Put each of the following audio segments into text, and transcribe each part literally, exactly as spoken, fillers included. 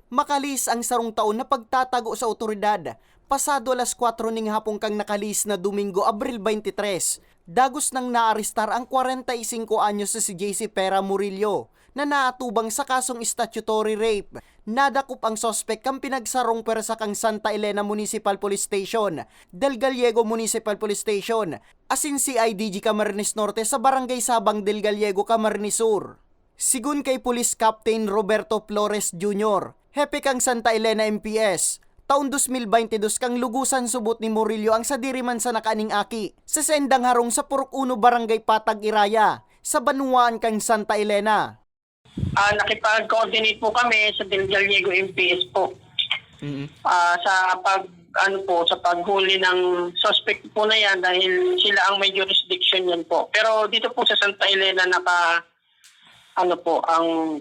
Makalihis ang sarong taon na pagtatago sa awtoridad, pasado alas kwatro ning hapon kan nakalihis na Domingo, Abril twenty-three, dagos nang naarestar ang kwarenta y singko anyos na si J C Pera Murillo, na naatubang sa kasong statutory rape. Nadakop ang suspek kan pinagsarong pwersa kan Santa Elena Municipal Police Station, Del Gallego Municipal Police Station, asin C I D G Camarines Norte sa Barangay Sabang, Del Gallego, Camarines Sur. Sigon kay Police Captain Roberto Flores Junior, hepe kan Santa Elena M P S, taon dos mil baynte dos kan lugosan subot ni Murillo ang sadiri man sana kaning aki, sa saindang harong sa Purok Uno, Barangay Patag, Iraya, sa banwaan kan Santa Elena. Ah, nakipag-coordinate po kami sa Del Gallego M P S po. Ah, sa pag, ano po, sa paghuli ng suspect po na yan dahil sila ang may jurisdiction yan po. Pero dito po sa Santa Elena, naka, ano po, ang,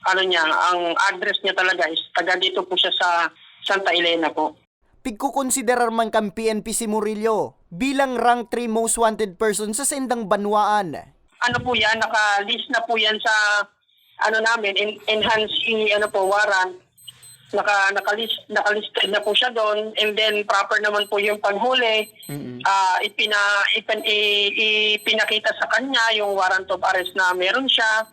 ano niya, ang address niya talaga is taga dito po siya sa Santa Elena po. Pigkokonsiderar man kan P N P si Murillo bilang rank three most wanted person sa saindang banwaan. Ano po yan, naka-list na po yan sa, ano namin, en-, enhanced i-, ano po, warrant. Naka, naka-list, naka-listed na po siya doon, and then proper naman po yung paghuli. Ah, ipina-, ipin-, i-, ipinakita sa kanya yung warrant of arrest na meron siya,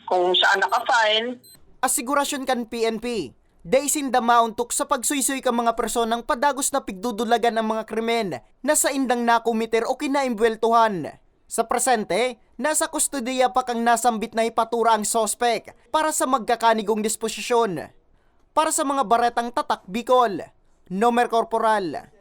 kung saan naka-file. Asigurasyon kan P N P, dai sinda maontok sa pagsuysoy kan mga personang padagos na pigdudulagan ang mga krimen na saindang nakomiter o kinaimbweltohan. Sa presente, nasa kustodiya pa kan nasambit na hepatura ang suspek para sa magkakanigong disposisyon. Para sa mga baretang Tatak Bicol, Nomer Corporal,